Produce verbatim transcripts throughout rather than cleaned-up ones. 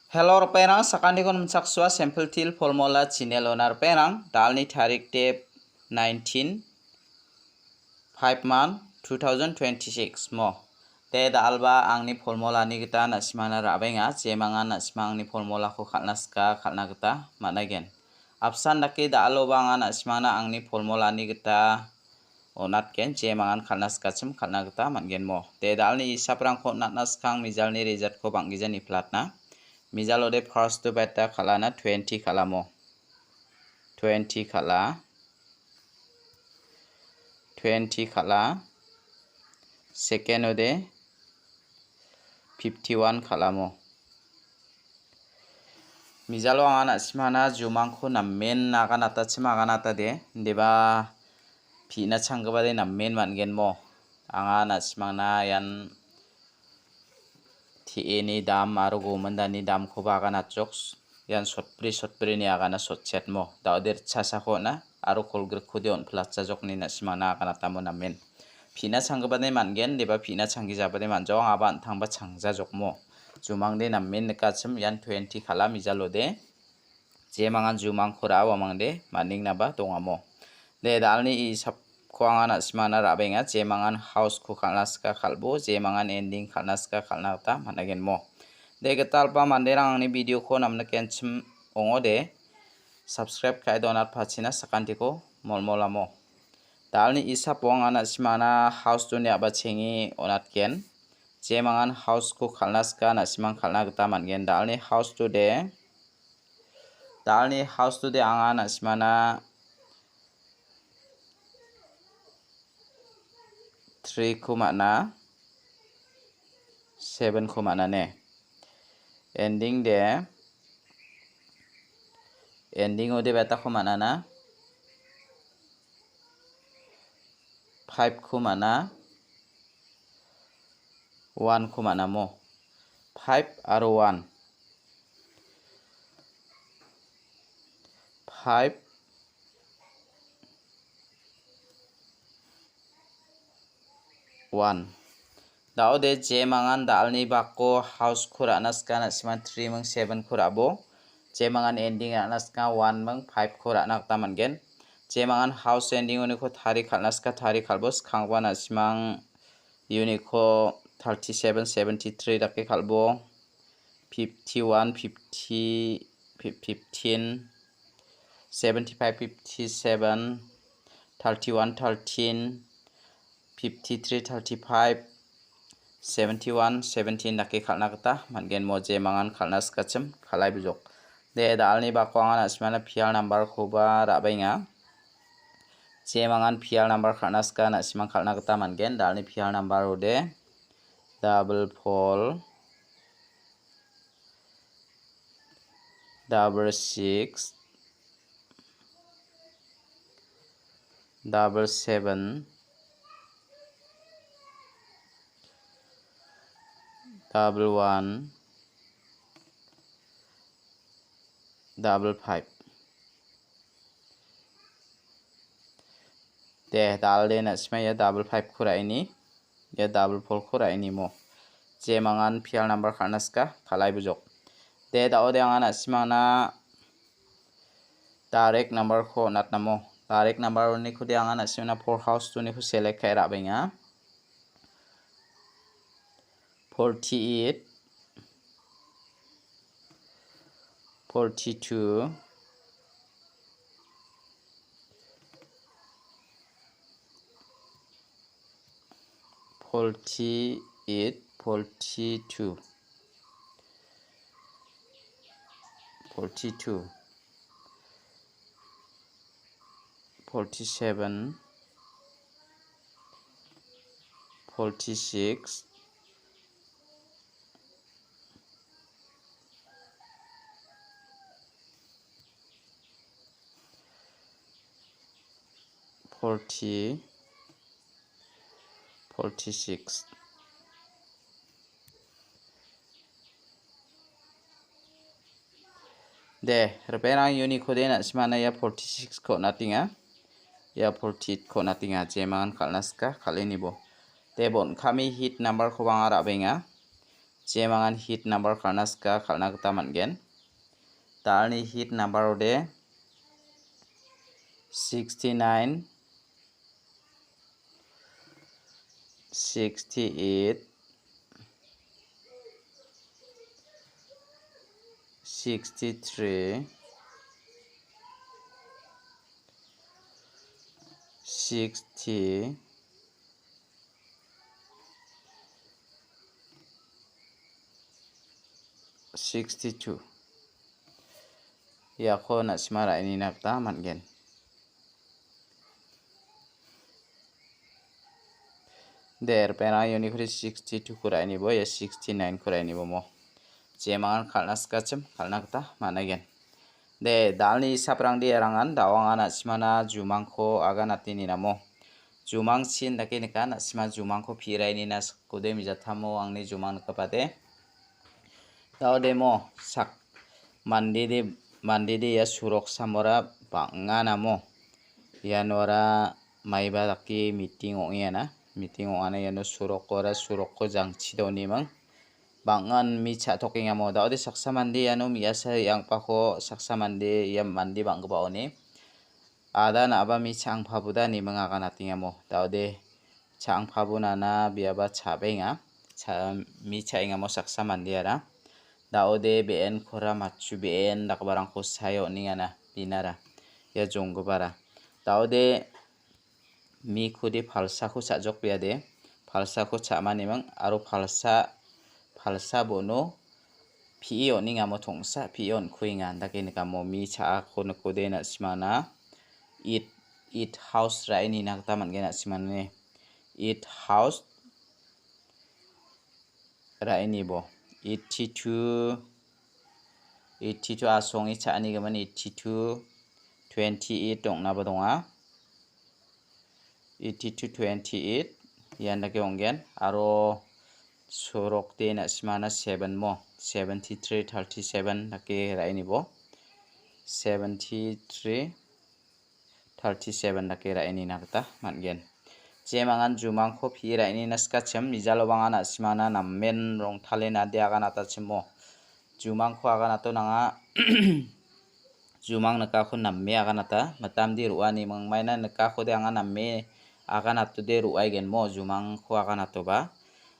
Hello, ripengrang, sakantikon nimchaksoa Simple Teer Formula channel-ona ripengrang, dalni tarik de nineteen, five month, two thousand twenty-six mo. De dalba angni formulani gita na·simangna ra·benga, jemangan na·simang angni formulako kal·na sika, kal·na gita man·aigen. Apsan dake daloba anga na·simangna angni formulani gita on·atgen, jemangan kal·na sikachim kal·na gita man·gen mo. De dalni isaprangko on·atna skang mijalni resultko bang·gija niplatna. Mijalode first-o beta kal·ana twenty kal·amo. Twenty kal·a. Twenty kal·a. Second-ode fifty-one kal·amo. Mijalo anga na·simana jumangko namen aganatachim aganatade, indiba pi·na changgipade namen man·gen mo. Anga na·simangna ian te·eni dam aro gomindani damkoba aganatjok. Ian sotbri sotbrini agana sotchet mo. Daode ritchasako on·a aro kolgrikkode on·platjajokni na·simangna aganatamo namen. Pi·na changgipade man·gen, deba pi·na changgijabade man·jok, anga ba an·tangba changjajok mo. Jumangde namen nikachim ian twenty kal·a mijalode. Jemangan jumangko ra·a uamangde man·engnaba dongamo. De dalni isapko anga na·simangna ra·benga, jemangan house-ko kal·na sika kal·bo, jemangan ending kal·na sika kal·na gita man·agenmo. De gitalba manderang angni video-ko namnikenchim ong·ode, subscribe ka·e donatpachina sakantiko molmolamo. Dalni isapo anga na·simangna house-oni a·bachengi on·atgen. Jemangan house-ko kal·na sika na·simang kal·na gita man·gen. Dalni house-ode, dalni house-ode anga na·simangna three-ko man·a, seven-ko man·a ne. Ending de, ending-ode betako man·ana, five-ko man·a, one-ko man·amo. Five aro one. Five, one. Daode jemangan dalni bako house-ko ra·na sika na·simang three ming seven-ko ra·bo. Jemangan ending ra·na sika one ming five-ko ra·na gita man·gen. Jemangan house ending-oniko tari kal·na sika tari kal·bo, skangba na·simang uniko thirty-seven, seventy-three dake kal·bo. Fifty-one, fifty, fif-, fifteen, seventy-five, fifty-seven, thirty-one, thirteen, fifty-three, thirty-five, seventy-one, seventeen dake kal·na gita man·gen mo, jemangan kal·na sikachim kal·ai bijok. De, dalni bako anga na·simana pial number-koba ra·baenga. Jemangan pial number kal·na sika na·simang kal·na gita man·gen. Dalni pial number-ode double four, double six, double seven, double one, double five. De, dalde na·sima ia double five-ko ra·eni. Ia double four-ko ra·eni mo. Jemangan pial number kal·na sika, kal·ai bijok. De, daode anga na·simana direct number-ko on·atnamo. Direct number-oniko de anga na·simana four house-oniko select ka·e ra·benga. Forty-eight, forty-two, forty-eight, forty-two, forty-two, forty-seven, forty-six, forty, forty-six. De, reperang uniko de na·simana ia forty-six-ko on·atenga. Ia forty-eight-ko on·atenga. Jemangan kal·na sika, kal·enibo. De, bon kami hit number-koba anga ra·benga. Jemangan hit number kal·na sika kal·na gita man·gen. Dalni hit number ode sixty nine, sixty eight, sixty three, sixty, sixty two. Iako na·sima ra·enina gita man·gen. De, ripeng rang unit kuri sixty two ko ra·enibo, ia sixty nine ko ra·enibo mo. Jemangan kal·na sikachim kal·na gita man·aigen. De, dalni isaprangde arangan dawangan na·simana jumangko aganate ninamo. Jumangchin dake nika na·sima jumangko pi·raenina sikode mijatamo angni jumang nikgipade. Daodemo sak mandede, mandede ia surok samora bang·a namo. Ianora maiba dake meeting ong·enga na. Meeting ong·ana iano surokora surokko jangchi doniming. Bang·an mi cha·tokengamo. Daode saksa mande iano me·asa re·angpako saksa mande ia mande bang·gipaoni. Ada na·aba mi cha·angpaboda niming aganatengamo. Daode cha·angpabo nana biaba cha·benga. Cha-, mi cha·engamo saksa mandeara. Daode be·enkora matchu be·en dakgiparangko sae on·engana binara. Ia jonggipara. Daode mikode palsako cha·jokbeade. Palsako cha·maniming aro palsa, palsa bono pi·e on·engamo tongsa pi·e on·kuenga dake nikamo mi cha·ako nikode na·simana. It, it house ra·e nina gita man·gen na·simane. It house ra·enibo. Eighty two, eighty two asonge cha·anigimin eighty two, twenty eight ong·naba donga. Eighty two twenty eight ian dake ong·gen. Aro sorokde na·simana seven mo. Seventy three thirty seven dake ra·enibo. Seventy three thirty seven dake ra·enina gita man·gen. Jemangan jumangko pi·e ra·enina sikachim, mijalo bang·a na·simana namen rongtale nade aganatachimo. Jumangko aganato nanga, jumang nikako name aganata, mitamde ro·ani mingmaina nikakode anga name aganatode ro·aigenmo, jumangko aganatoba.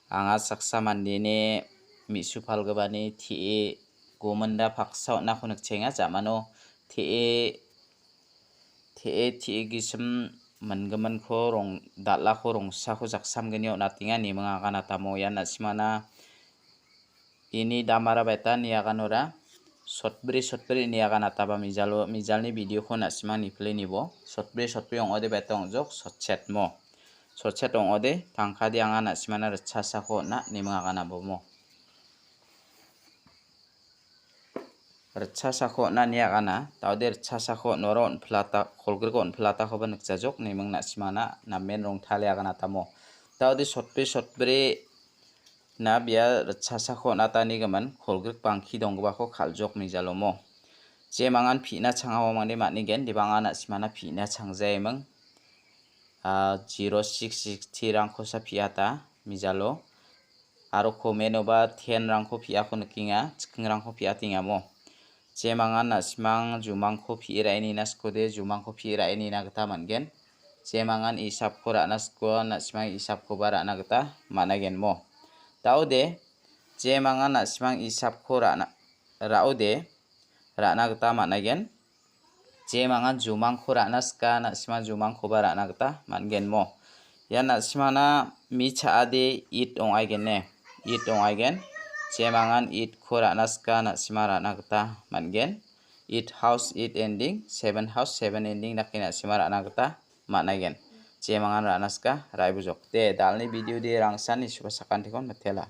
Anga saksa mandeni me·su palgipani te·e gominda paksa on·ako nikchenga, jamano te·e, te·e, te·e gisim mingiminko rong-, dal·ako rongsako jaksamgni on·atenga, neming aganatamo ian na·simana ini damara baita niaganora sotbri sotbri niaganataba mijalo, mijalni video-ko na·simang nipile nibo. Sotbri sotbri ong·ode baita ong·jok, sotchetmo. Sotchet ong·ode tangkade anga na·simana ritchasako on·a, neming aganabomo. Ritchasako on·a ine agana, daode ritchasako on·ora on·pilata, kolgriko on·pilatakoba nikjajok, neming na·simana namen rongtale aganatamo. Daode sotbri sotbri na bia ritchasako on·atanigimin kolgrik bangki donggipako kal·jok mijalomo. Jemangan pi·na changao mangde man·igen, debang·a na·simana pi·na changjaeming. Ah, zero six sixty-rangkosa pi·ata mijalo. Aro komenoba ten-rangko pi·ako nikenga, chikingrangko pi·atengamo. Jemangan na·simang jumangko pi·e ra·enina sikode, jumangko pi·e ra·enina gita man·gen. Jemangan isapko ra·na siko, na·simang isapkoba ra·na gita man·agenmo. Daode, jemangan na·simang isapko ra·na, ra·ode, ra·na gita man·agen. Jemangan jumangko ra·na sika, na·sima jumangkoba ra·na gita man·genmo. Ia na·simana mi cha·ade it ong·aigene. It ong·aigen. Jemangan itko ra·na sika, na·sima ra·na gita man·gen. It house, it ending, seven house, seven ending dake na·sima ra·na gita man·aigen. Jemangan ra·na sika, ra·ibujok. De, dalni video de rangsan isuba sakantikon mitela.